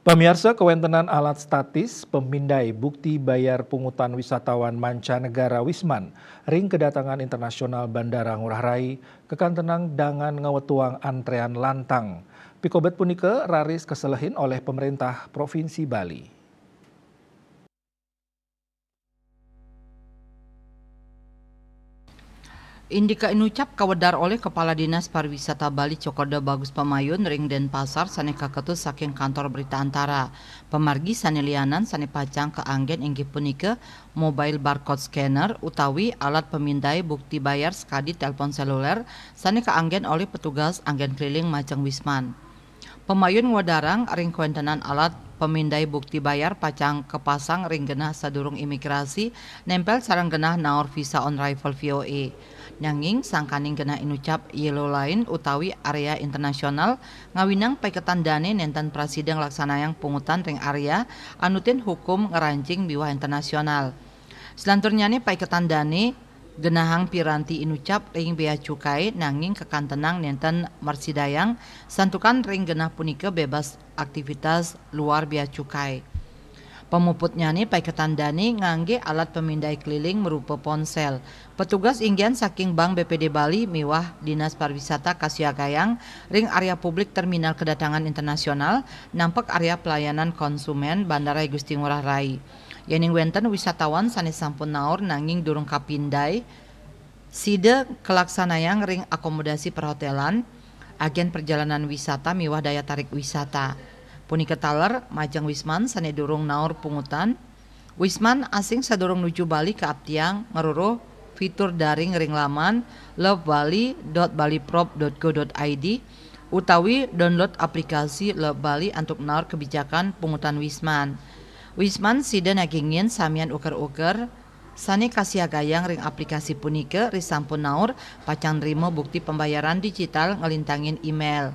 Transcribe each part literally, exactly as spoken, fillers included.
Pamiarsa, kawéntenan alat statis pamindai bukti bayar pungutan wisatawan mancanegara Wisman ring kedatangan internasional Bandara Ngurah Rai kakantenang dangan ngawetuang antrean lantang. Pikobet punika raris kaselehin olih Pemerintah Provinsi Bali. Indika inucap kawedar olih Kepala Dinas Pariwisata Bali Cokorda Bagus Pamayun ring Denpasar sané kaketus saking Kantor Berita Antara. Pamargi sané lianan sané pacang kaanggén inggih punika mobile barcode scanner utawi alat pamindai bukti bayar sakadi telepon seluler sané kaanggén olih petugas anggén keliling majeng Wisman. Pamayun ngwedarang ring kawéntenan alat pamindai bukti bayar pacang kapasang ring genah sadurung imigrasi némpél sareng genah naor visa on arrival, V O A. Nanging sangkaning genah inucap yellow line utawi area internasional ngawinang paiketan dané nénten prasida nglaksanayang pungutan ring area anutin hukum ngranjing miwah internasional. Selanturnyané paiketan dané genahang piranti inucap ring bea cukai nanging kakantenang nénten mrasidayang santukan ring genah punika bebas aktivitas luar bea cukai. Pamuputnyané paiketan dané nganggé alat pamindai keliling marupa ponsel. Petugas inggian saking Bank B P D Bali miwah Dinas Pariwisata kasiagayang ring area publik terminal kedatangan internasional nampek area pelayanan konsumen Bandara I Gusti Ngurah Rai. Yéning wénten wisatawan sané sampun naur nanging durung kapindai, sida kalaksanayang ring akomodasi perhotelan, agen perjalanan wisata miwah daya tarik wisata. Punika taler majeng Wisman sané durung naur pungutan. Wisman asing sadurung nuju Bali kaaptiang ngruruh fitur daring ring laman love bali dot baliprop dot go dot I D utawi download aplikasi Love Bali antuk naur kebijakan pungutan Wisman. Wisman sida nagingin samian uger-uger sané kasiagayang ring aplikasi punika risampun naur pacang nrima bukti pambayaran digital nglintangin email.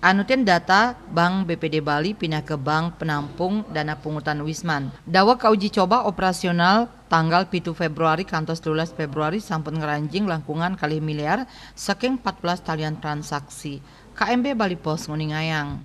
Anutin data Bank B P D Bali pinaka bank penampung dana pungutan Wisman. Daweg kauji coba operasional tanggal pitu Februari kantos telulas Februari sampun ngranjing langkungan kalih miliar saking empat belas talian transaksi. K M B Bali Post nguningayang.